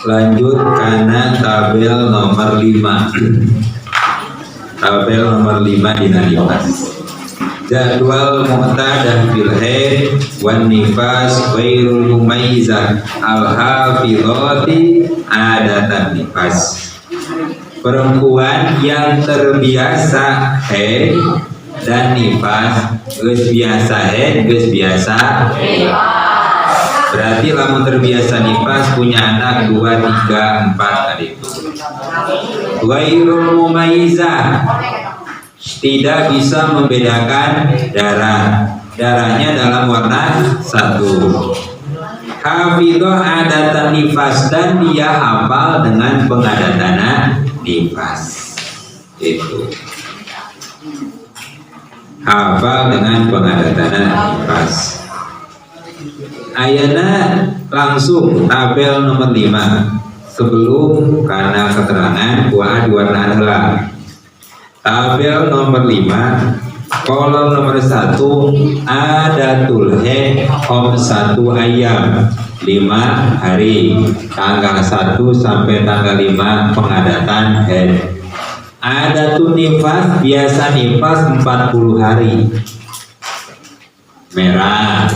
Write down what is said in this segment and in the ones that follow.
Lanjut karena tabel nomor 5. Tabel nomor 5 dina nifas. Jadwal mu'tadah fil haid wan nifas ghairul mumayyizah al hafizati adatan nifas. Perempuan yang terbiasa haid dan nifas, geus biasa haid, geus biasa nifas. Berarti lamun terbiasa nifas punya anak 2, 3, 4 tadi itu. Ghairul mumayyizah, tidak bisa membedakan darah. Darahnya dalam warna satu. Hafidhah adatan nifas, dan dia hafal dengan pengadatan nifas. Itu. Hafal dengan pengadatan nifas. Ayana langsung tabel nomor 5 sebelum karena keterangan kuah diwarnaan heula. Tabel nomor 5 kolom nomor 1 adatul haid 1 ayam 5 hari, tanggal 1 sampai tanggal 5 pengadatan haid. Adatun nifas biasa nifas 40 hari. Merah.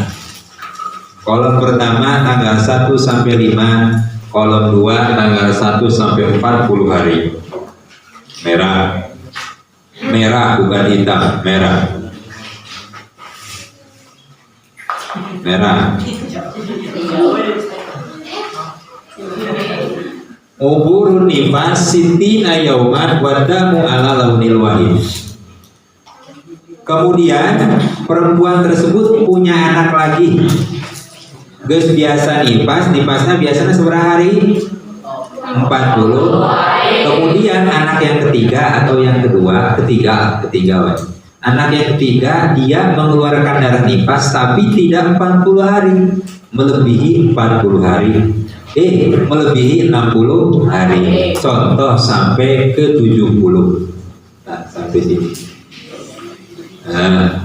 Kolom pertama tanggal 1 sampai 5, kolom 2 tanggal 1 sampai 40 hari. Merah. Merah bukan hitam, merah. Merah. Uburun nifas sitina yauman wadamu ala launil wahid. Kemudian perempuan tersebut punya anak lagi. Geus biasa nifas, nifasnya biasanya seberapa hari? 40. Kemudian anak yang ketiga atau yang kedua, ketiga. Anak yang ketiga dia mengeluarkan darah nifas tapi tidak 40 hari, melebihi 40 hari. Melebihi 60 hari. Contoh sampai ke 70. Nah, sampai sini. Nah,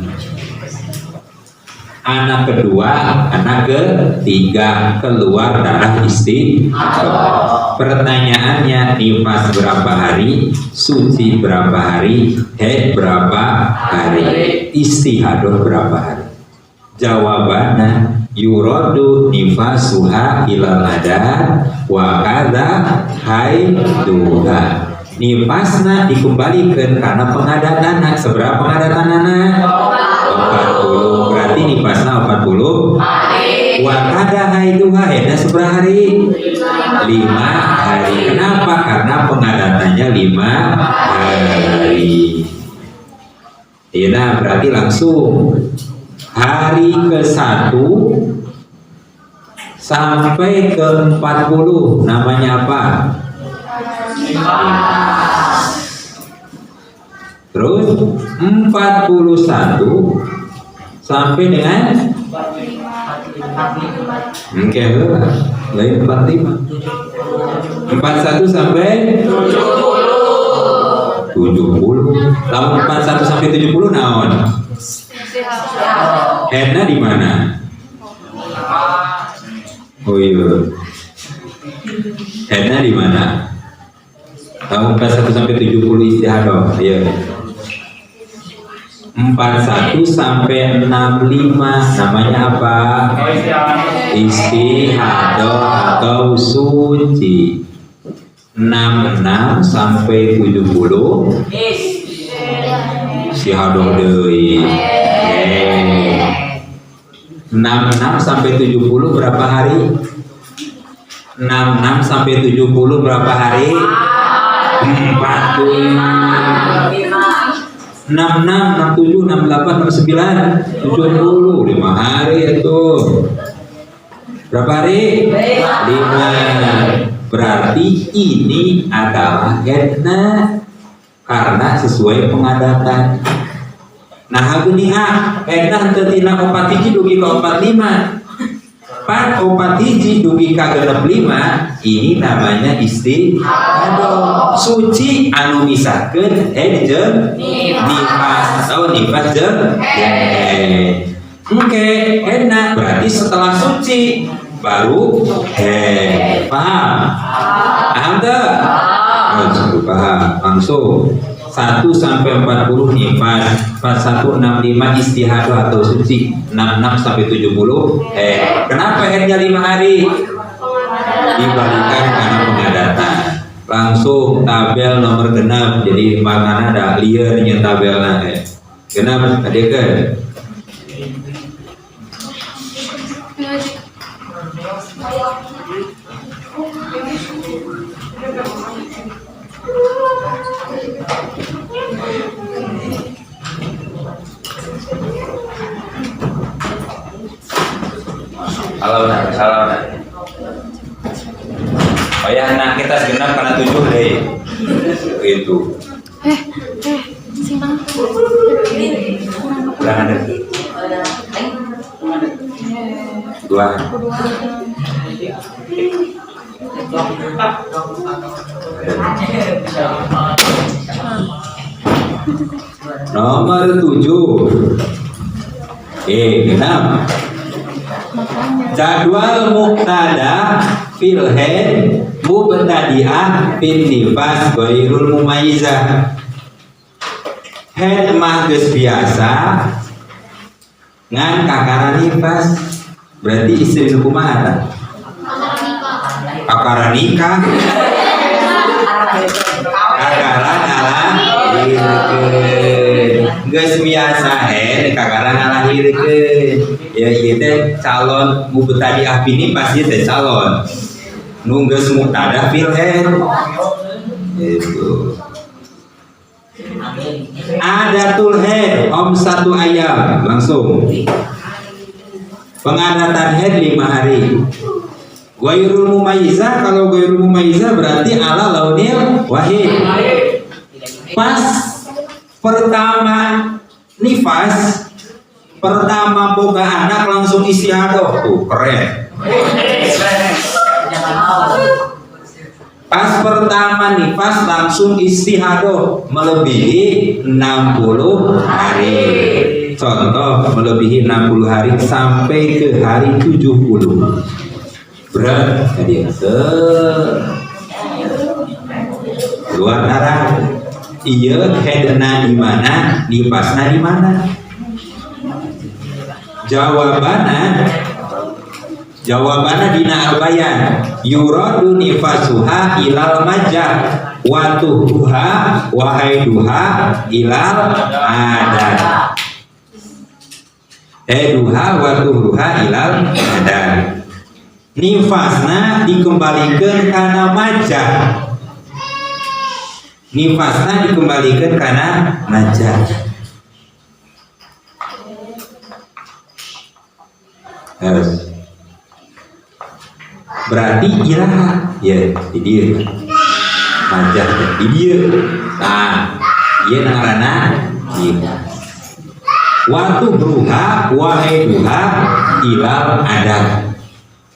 anak kedua, anak ketiga keluar darah istihadah. Pertanyaannya, nifas berapa hari, suci berapa hari, haid berapa hari, istihadah berapa hari? Jawabannya yuradu nifasuha ilal adat wa kadza haiduha. Nifasna dikembalikan karena pengadatana. Seberapa pengadatanana? 40. Berarti nifasna 40 hari. Wa kada haiduha, haidna seberapa hari? 5 hari. Kenapa? Karena pengadatannya 5 hari. Nah, berarti langsung hari ke-1 sampai ke-40 namanya apa? Terus 41 sampai dengan oke, lain 45. 41 sampai 70. Lalu 41 sampai 70 naon? Haidna di mana? Oh iya. Haidna di mana? Tahun 41 sampai 70 istihadah. Iya. 41 sampai 65 namanya apa? Istihadah atau suci. 66 sampai 70 istihadah deui. 66 sampai 70 berapa hari? 66 sampai 70 berapa hari? 45. 66, 67, 68, 69, 70, 5 hari itu. Berapa hari? 5. Berarti ini adalah haidna. Karena sesuai pengadatan. Nah, geuning ah, haidna henteu tina 4 hiji dugi ka 45. Pan 4 hiji dugi ka 65 ini namanya istihadah. Suci anu misahkeun haid jeung nifas atau nifas jeung haid. Oke, haidna berarti setelah suci baru haid. Paham? Paham teu? Oh, cukup paham. Langsung 1 sampai 40 nifas, 41 65 istihadah atau suci, 66 sampai 70 Kenapa haidnya 5 hari? Dibalikan karena pengadatan. Langsung tabel nomor 6. Jadi makana ada lieur nya tabelna 6 tadi kan. Halo, nah, halo, nah. Oh ya, nah kita segenap karena 7 deh. Itu. Eh, eh, simpang. Kurang ada. 2. Nomor 7. 6. Jadwal mu'tadah fil haid mubtadi'ah fin nifas ghairul mumayyizah. Haid mah geus biasa ngan kakara nifas. Berarti istri nu kumaha tah? Kakara nikah. Kakara ngalahirkeun. Geus biasa haid kakara ngalahirkeun. Ya ieu teh calon mubtadi'ah fin nifas ieu teh calon. Nu geus mu'tadah fil haid. Itu. Adatul haid 1 ayam langsung. Pengadatan haid 5 hari. Ghairul mumayyizah, kalau ghairul mumayyizah berarti ala launil wahid. Pas pertama nifas, pertama boga anak langsung istihadah. Tuh keren. Pas pertama nifas langsung istihadah melebihi 60 hari. Contoh melebihi 60 hari sampai ke hari 70. Berat jadi keluar darah. Iya haidna di mana, nifasna di mana? Jawabanna dina albayan yuradu nifasuha ilal majah wa tuhuha wa haiduha ilal adat. Haiduha wa tuhuha ilal adat. Nifasna dikembalikan karena majah. Nifasna dikembalikan karena majah. Harus. Berarti iraha ya di dieu. Majah teh di dieu. Nah, ieu ngaranna nifas. Waktu bruha wahaiduha ilal adat.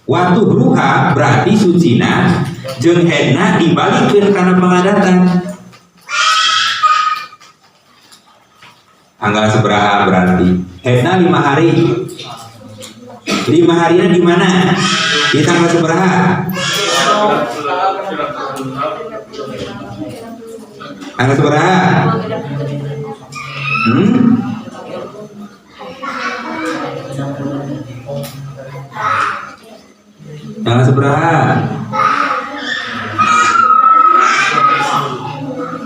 Waktu bruha berarti sucina jeung haidna dibalikeun kana pengadatan. Tanggal sabaraha berarti? Haidna 5 hari. 5 harinya di mana? Di tanggal sabaraha? Tanggal sabaraha? Tanggal sabaraha?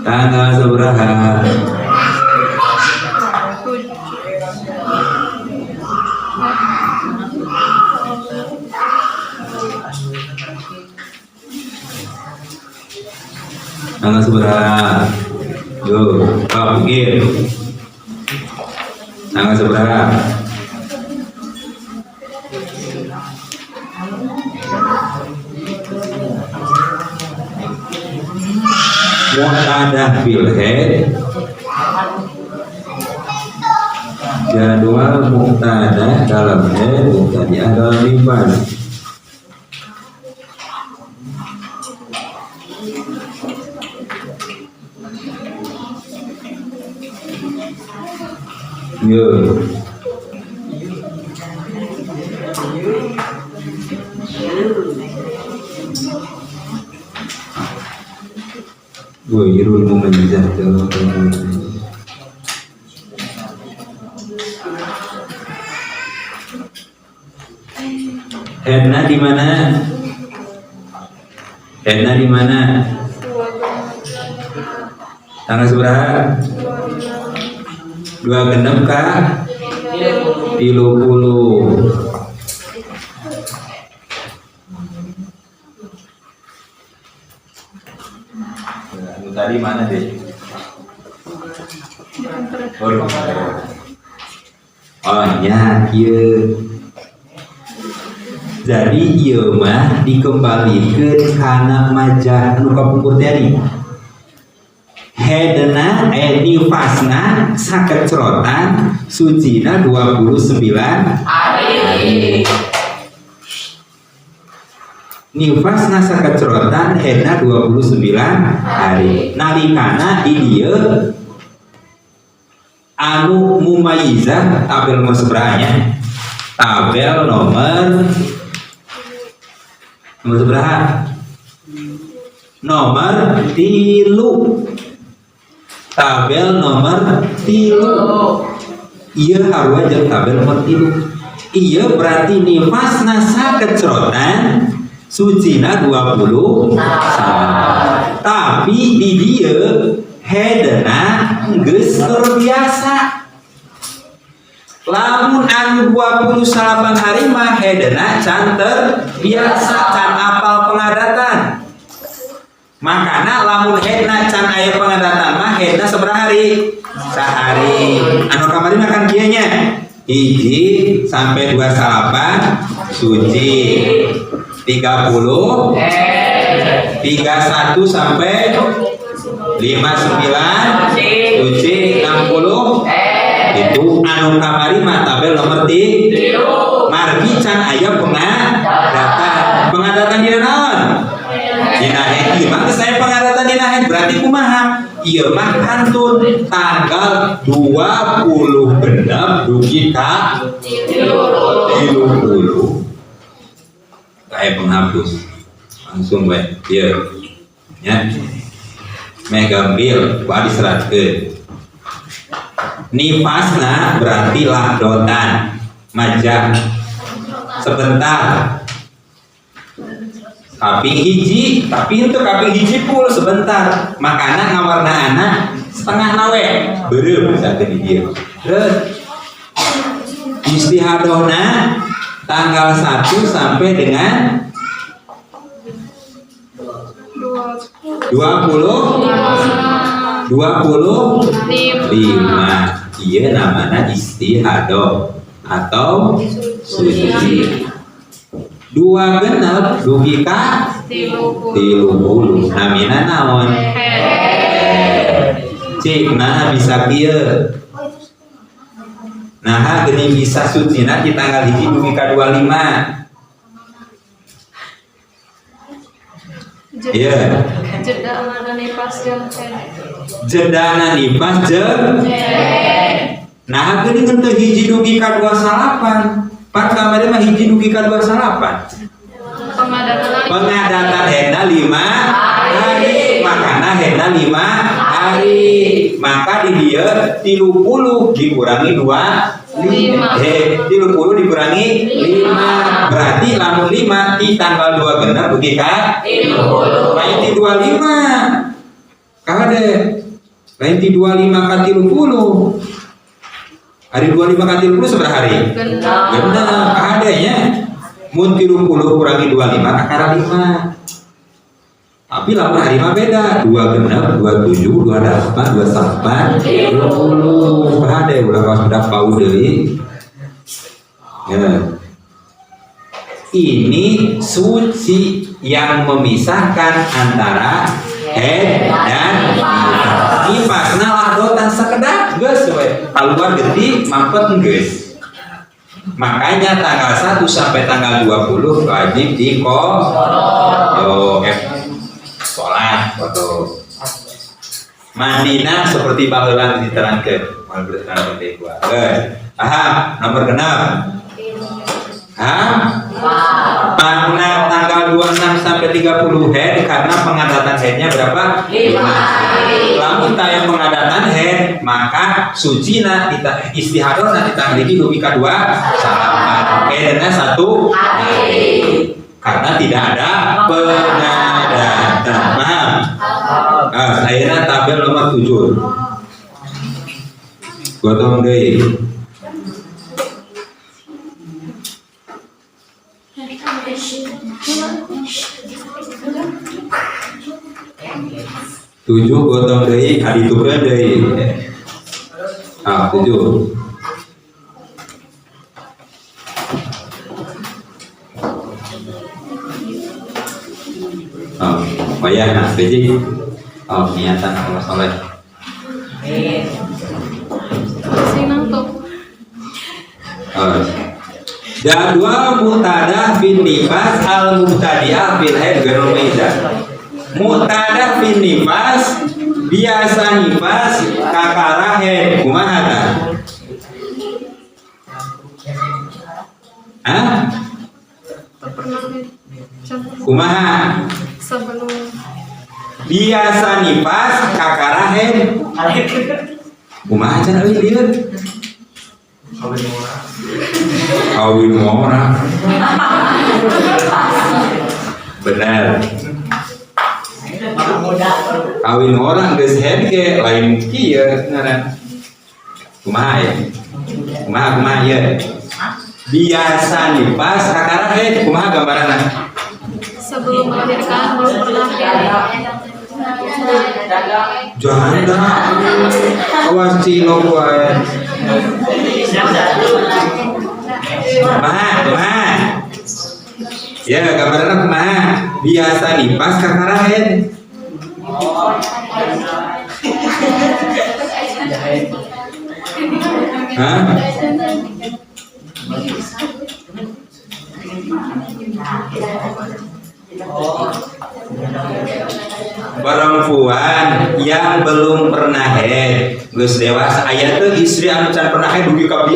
Tanggal sabaraha? Tanggal sabaraha? Yo, oh, pikir. Tanggal sabaraha? Mu'tadah fil haid, jadwal mu'tadah dalam haid, mubtadi'ah dalam nifas. Yo. Wairul mumayyizah. Henna di mana? Henna di mana? Tanggal seberapa? 2 genep kah? 30. Tadi mana deh? Oh ya, iya. Jadi ieu mah dikembalikan kana majah anu kapungkur tadi. Hedna nifasna sakecrotan sucina 29 hari. Nifasna sakecrotan hedna 29 hari. Nalikana di dieu anu mumayyizah tabel nomor seberahanya? Tabel nomor seberapa? Nomor 3. Tabel nomor 3. Iya harua jeung tabel nomor 3. Iya berarti nifasna sakecrotan sucina 20. Tapi di dieu hedna geus terbiasa. Lamun anu 28 hari mah hedna can terbiasa, can apal pengadatan. Makana lamun hedna can aya pengadatan mah hedna sabaraha hari? Sehari. Anu kamari mah kan kieu nya. 1 sampai 28 suci. 30 31 sampai 59 suci, 60 itu anu kamari mah tabel nomor 3. Margi can aya pengadatan. Pengadatan dina naon? Dina haid. Ieu mah geus aya pengadatan dina haid berarti kumaha? Ieu mah kantun tanggal 26 dugi ka 30. Kayak penghapus. Langsung we ieu. Nya. Meh gampil ku diseratkeun. Nifasna berarti lahdotan majah sebentar. Kaping hiji, tapi itu kaping hiji pul sebentar. Makana ngawarnaana setengah nawe beureum saat di dieu. Terus istihadona tanggal 1 sampai dengan 25. Iya namanya istihadoh atau suci. 2 genep dugi ka 30. Namina naon? Cik nah bisa kieu. Nah geuning bisa sucina di tanggal 1 dugi ka 25. Iya. Jedana nifas jeung haid. Jedana nifas jeung nah geuning teu 1 dugi ka 28. Pan kamari mah 1 dugi ka 28. Pengadatan hedna 5 hari. Makana hedna 5 hari. Maka di dieu 30 dikurangi 2 5. 30 dikurangi 5. Berarti lamun 5 di tanggal 2 genep dugi ka 30. Lain ti 25. Kade. Lain ti 25 ka 30. Hari 25 ka 30 sabaraha hari? Genep. Genep kade nya. Mun 30 kurangi 25 kakara 5. Tapi lamun hari mah beda, 2 genep, 27, 28, 29, 30. Kade ulah kawas budak PAUD deui. Ya. Ini suci yang memisahkan antara Head dan nifasna lahdotan sakedap geus we. Kaluar getih mampet geus. Makanya tanggal 1 sampai tanggal 20 wajib di qadha. Sholat foto. Mandina seperti baheula diterangkeun. Moal berterangkeun deui gua. Paham? Nomor genep. Hah? Makna tanggal 26 sampai 30 head karena pengadatan headnya berapa? 5 hari. Lamun taya pengadatan head maka sucina istihadona ditangliki dugi ka 2 salapan. Headna 1 hari. Karena tidak ada pengadatan. Paham? Ah, ayeuna tabel nomor 7. Gotong deui. Tujuh gotong deui kaditukeun deui. Ah, 7. Oh, wayahna beji. Oh, niatan Allah soleh. Oh. Jadwal mu'tadah bin nifas al mubtadi'ah fil haid ghairu maidah. Mu'tadah bin nifas biasa nifas kakara haid kumaha tah? Hah? Kumaha? Sebelum biasa nifas kakara haid kumaha cenah euy lieur? Kawin ngora. Benar. Kawin ngora geus head ge lain kieu ngaran. Kumaha ya? Kumaha kumaha ieu? Biasa nifas kakara head kumaha gambaranna? Sebelum melahirkan belum pernah head. Janda. Awas cilok wae. Kumaha, kumaha. Ya, gambaranna kumaha? Biasa nifas kakara head. Hah? Perempuan yang belum pernah haid geus dewasa aya teu istri anu can pernah haid dugi ka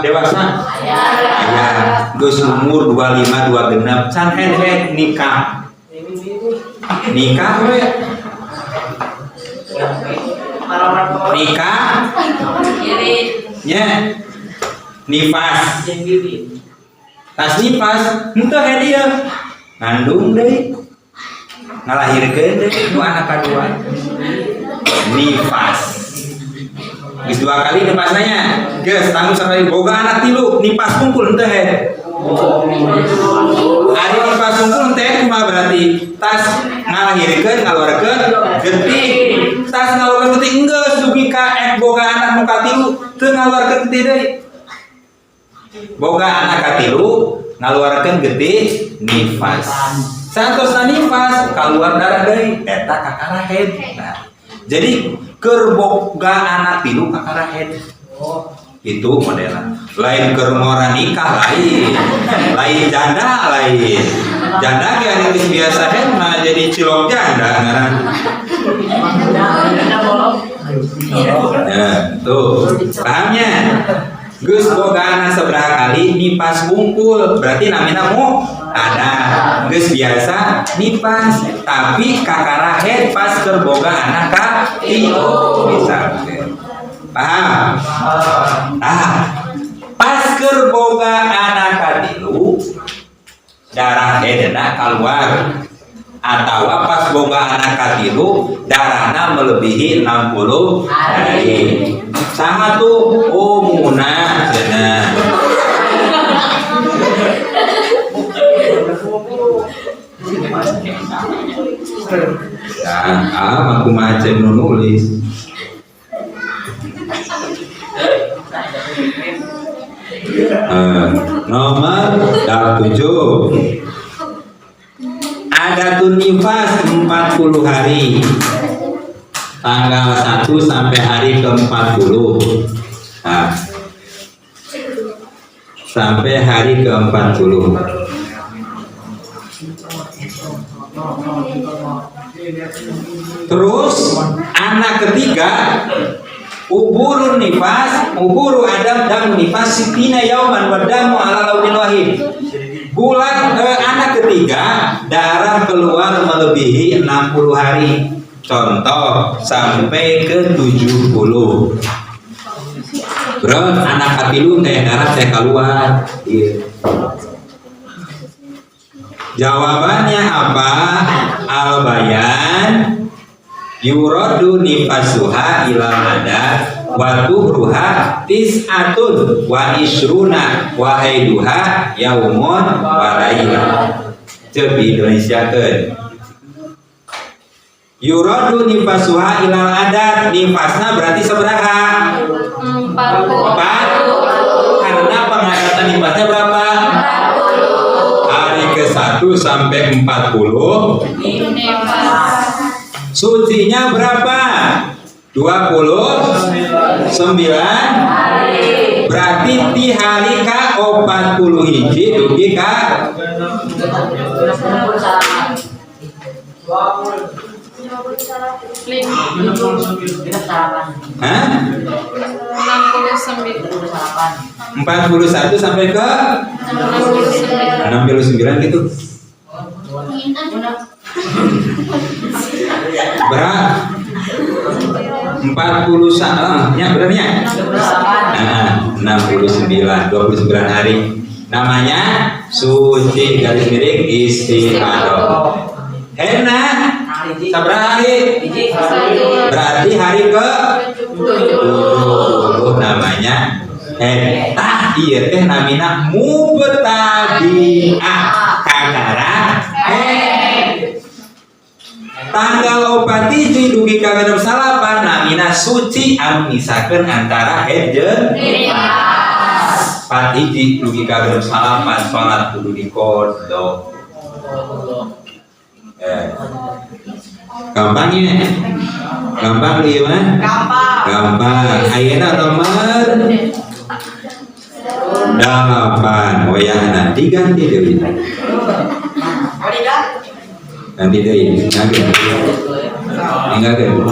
dewasa aya geus umur 25 26 can haid nikah nikah we nikah nya nifas tas nifas henteu haid ieu ngandung deui ngalahirkeun deui nu anak kadua nifas geus 2 kali nifasna nya geus tanggung sakali boga anak 3 nifas kumpul henteu haid ari nifas kumpul henteu haid kumaha berarti tas ngalahirkeun ngaluarkeun getih tas ngaluarkeun getih geus dugi ka ek boga anak nu katilu teu ngaluarkeun getih deui boga anak katilu ngaluarkeun getih nifas santosna nifas kaluar darah deui eta kakara haid. Nah, jadi keur boga anak 3 kakara haid. Itu modelna. Lain keur ngora nikah lain. Lain janda lain. Janda ge anu geus biasa haid mah jadi cilok janda ngaran. Ya, tuh. Pahamnya? Geus boga anak sabaraha kali nifas wungkul berarti namina mu ada geus biasa nifas tapi kakara haid pas keur boga anak ka tilu bisa paham ah pas keur boga anak ka tilu darah haidna kaluar atawa pas boga anak ka tilu darahna melebihi 60 hari. Saha tuh? Oh munah cenah. Nah, aku macam nu nulis. Nomor 7. Adatun nifas 40 hari. Tanggal 1 sampai hari ke-40. Nah, sampai hari ke-40. Terus anak ketiga uburun nifas, uburu adam dam nifas sitina yauman wadamu ala launin wahid. Bulan anak ketiga darah keluar melebihi 60 hari. Contoh sampai ke 70. Bro, anak katilu teh darah teh keluar. Iya. Jawabannya apa? Albayan yuradu nifasuha ilal adat wa tuhruha tis'atun wa isruna wa haiduha yaumun wa lailah. Ceuk di Indonesia keun. Yuradu nifasuha ilal adat, nifasna berarti sabaraha? 40. 4. Karena pengadatan nifasnya berapa? 40. Hari ke-1 sampai 40. Nifas. Sucinya berapa? 29 hari. Berarti di hari ka 41 dugi ka Hah? 69. 41 sampai ke 69. 69 gitu. Berapa? 41, ya benernya? Nah, 69, 29 hari. Namanya suci garis miring istihadah. Hena, sabaraha hari? Berarti hari ke 70 namanya head. Tah ieu teh namina mubtadi'ah kakara head. Tanggal 4 hiji dugi ka 69 namina suci anu misakeun antara head jeung nifas. 4 hiji dugi ka 69 salat kudu diqadha. Gampangnya, gampang ieu mah? Gampang. Gampang. Ayeuna nomor 8. Wayahna diganti deui. Ganti deui. Ganti. Tinggalkeun.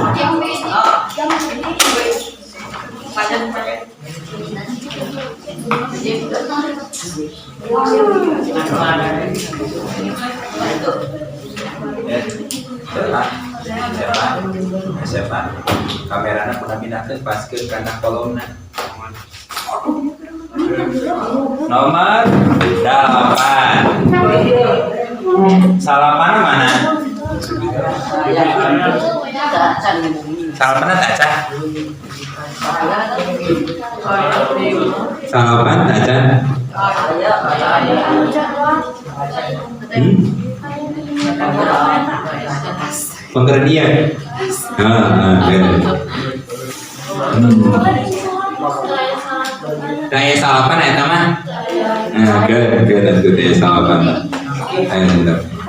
Siapa? Kamerana pernah pindahkeun paskeun kana kolomna. Nomor 8. Salapana mana? Salapana taca. Salapan taca. Pengkerdian. Daya salapan eta mah. Nah, ke tentu daya salapan. Ayo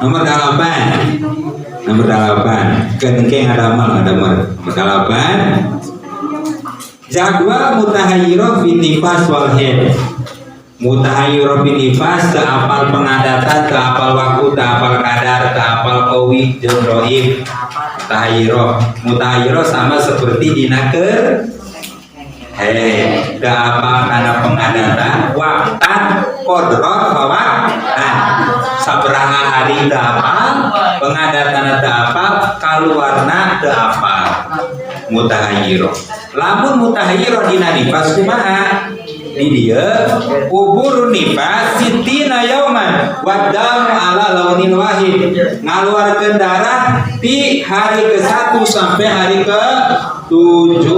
nomor 8. Nomor 8. Kengkeng ada mal, ada mal. Nomor 8. Jadwal mutahayyirah fi nifas wal haid. Mutahayyirah fi nifas teu apal pengadatan, teu apal waktu, teu apal kadar, teu apal qawi jeung dhaif. Mutahayyirah. Mutahayyirah sama seperti dina keur hei, teu apal kana pengadatan, waktan, qadrat, fawaqtan. Sabaraha hari teu apal, pengadatan teu apal, kaluarna teu apal. Mutahayyirah. Lamun mutahayyirah dina nifas kumaha? Di dieu ubur nifas sitina yauman wadamu ala launin wahid. Ngaluarkeun darah di hari ke-1 sampai hari ke-70.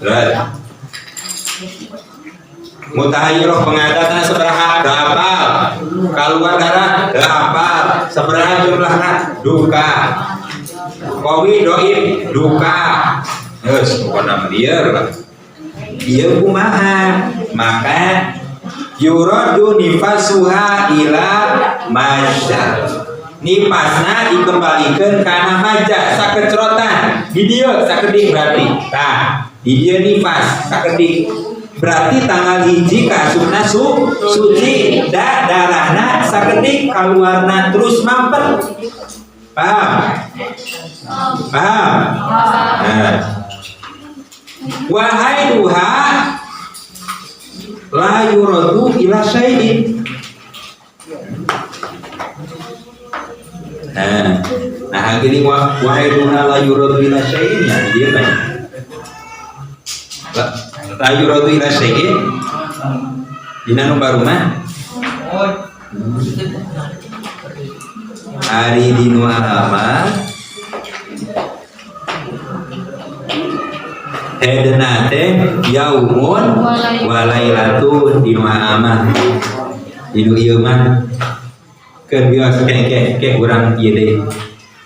Berat. Mutahayyirah pengadatan sabaraha teu apal. Kaluar darah teu apal. Sabaraha jumlahna duka. Qawi dhaif duka. Geus pokona mah lieur lah. Ieu kumaha? Maka Yuraddu nifasuha ila majjah. Nifasna dikembalikan kana majjah sakecrotan. Di dieu sakedik berarti. Tah, di dieu nifas sakedik. Berarti tanggal 1 kaasupna suci da darahna sakedik kaluarna terus mampet. Paham? Paham? Nah. Wa haiduha la yuradu ila syai'in. Nah, nah gini wa haiduha la yuradu ila syai'in ya dia banyak. La yuradu ila syai'in dina nu baru mah ari dinu alama hedna teh yaumun walailatun dinu alama dinu ieu mah keun bios ke urang ieu deui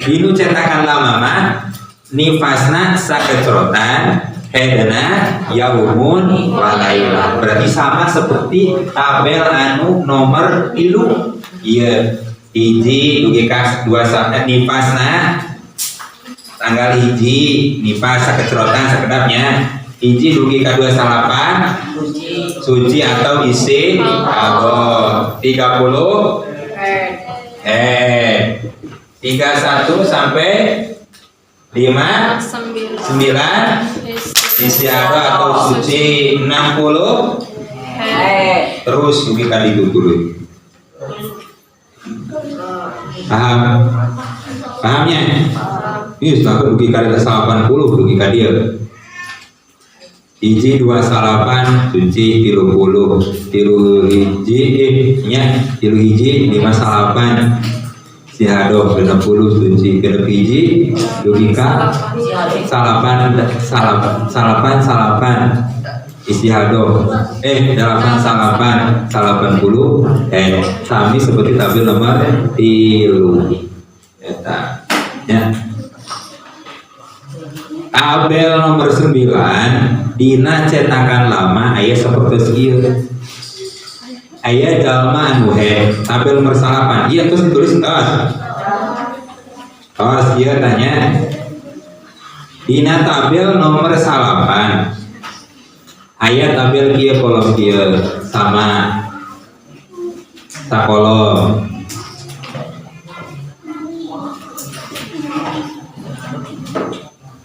dinu cetakan lama mah nifasna sakecrotan hedna yaumun walailah berarti sama seperti tabel anu nomor 3 ieu hiji dugi ka dua nifasna tanggal 1 nifas sakecrotan sakedapnya 1 dugi ka 28 suci atau isi atau 30 31 sampai 5 9 istihadah atau suci 60 terus dugi ka ditu tuluy. Paham? Pahamnya? Ih, takut dugi ka 80 dugi ka dieu. 1 2 9 suci 30 3 1 nya 3 1 5 9 istihadah 60 suci 61 dugi ka 8 8 8 istihadah 8 8 80 sami seperti tabel nomor 3 eta ya. Tabel nomor 9 dina cetakan lama aya sapertos ieu aya jalma anu he tabel nomor 8 ieu terus ditulis tos tos ieu tanya dina tabel nomor 8 aya tabel kieu kolom kieu sama sakolom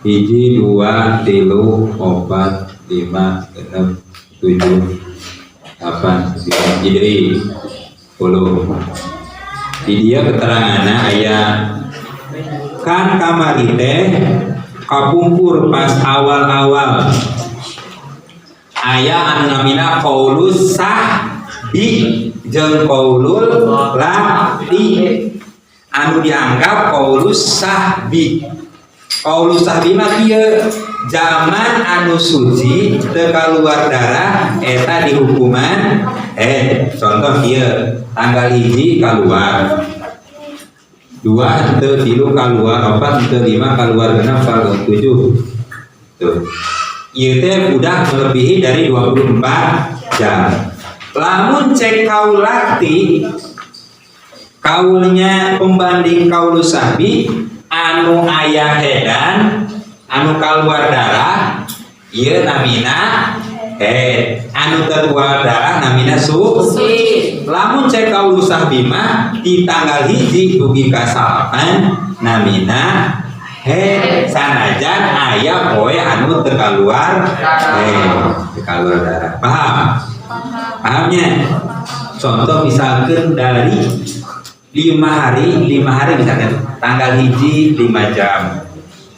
1 2 3 4 5 6 7 8 9 jadi 10. Di dia keteranganna aya kan kamari teh kapungkur pas awal-awal aya anu namina qaulus sahbi jeung qaulul lati anu dianggap qaulus sahbi. Qaulus sahbi mah kieu zaman anu suci teu kaluar darah eta dihukuman contoh kieu tanggal 1 kaluar 2 teu 3 kaluar 4 teu 5 kaluar 6 kaluar 7 tuh ieu teh udah melebihi dari 24 jam. Lamun cek kaulati kaulnya pembanding kaulus sahbi anu aya hedan anu kaluar darah ieu namina anu keluar darah namina suci. Lamun cek kaulus sahbi mah di tanggal 1 dugi ka 9 namina sanajan aya poe anu teu kaluar teu kaluar darah. Paham? Pahamnya? Contoh misalkan dari 5 hari misalkan tanggal 1 5 jam,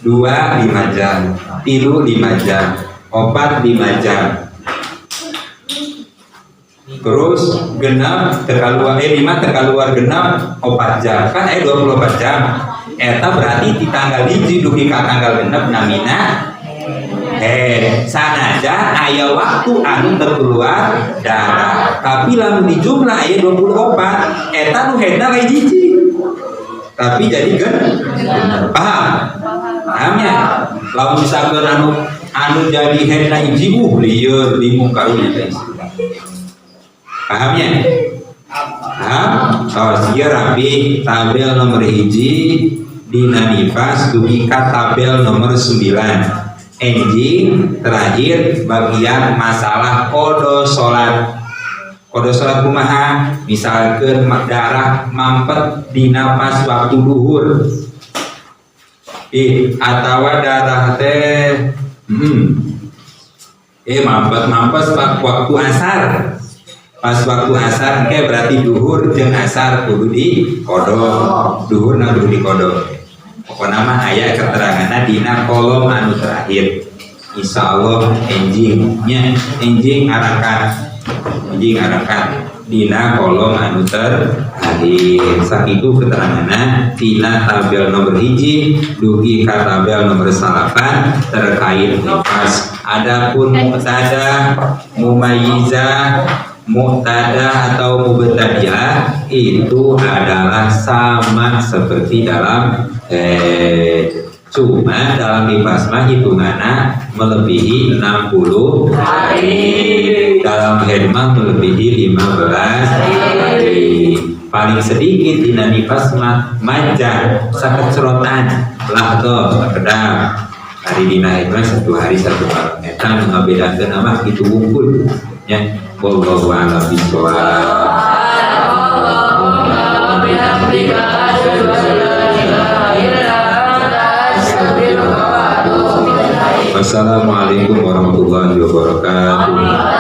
2 5 jam, 3 5 jam, 4 5 jam. Terus genap terkeluar 5 terkeluar genap 4 jam. Kan 24 jam. Eta berarti di tanggal 1 dugi ka tanggal genep namina sanajan aya waktu anu terkeluar darah. Tapi lamun dijumlah aya 24 eta nu hedna lain hiji. Tapi jadi genep. Paham? Pahamnya? Lamun misalkan anu jadi hedna hiji lieur bingung karunya teh. Pahamnya? Paham? Tos ieu rapi tabel nomor 1 dina nifas dugi ka tabel nomor 9. Enjing terakhir bagian masalah qodo salat. Qodo salat kumaha? Misalkan darah mampet dina pas waktu duhur. Atawa darah teh mampet-mampet pas waktu asar. Pas waktu asar ke berarti duhur jeung asar kudu di qodo. Duhur na kudu di qodo. Pokokna mah aya keteranganna dina kolom anu terakhir. Insyaallah enjing nya, enjing arakat. Enjing arakat dina kolom anu terakhir. Sakitu keteranganna dina tabel nomor 1 dugi ka tabel nomor 9 terkait nifas. Adapun mu'tadah, mumayyizah, mu'tadah atau mubtadi'ah itu adalah sama seperti dalam cuma dalam nifas mah hitunganna melebihi 60 hari. Dalam haid mah melebihi 15 hari. Paling sedikit dina nifas mah majah sakecerotan lah tuh sakedap. Hari dina haid mah 1 hari 1 malam. Eta nu ngabedakeun mah kitu wungkul nya. Wallahu a'lam bishawab. Bihamdika asyhadu an la ilaha illa anta astaghfiruka wa atubu ilaik. Wassalamualaikum warahmatullahi wabarakatuh.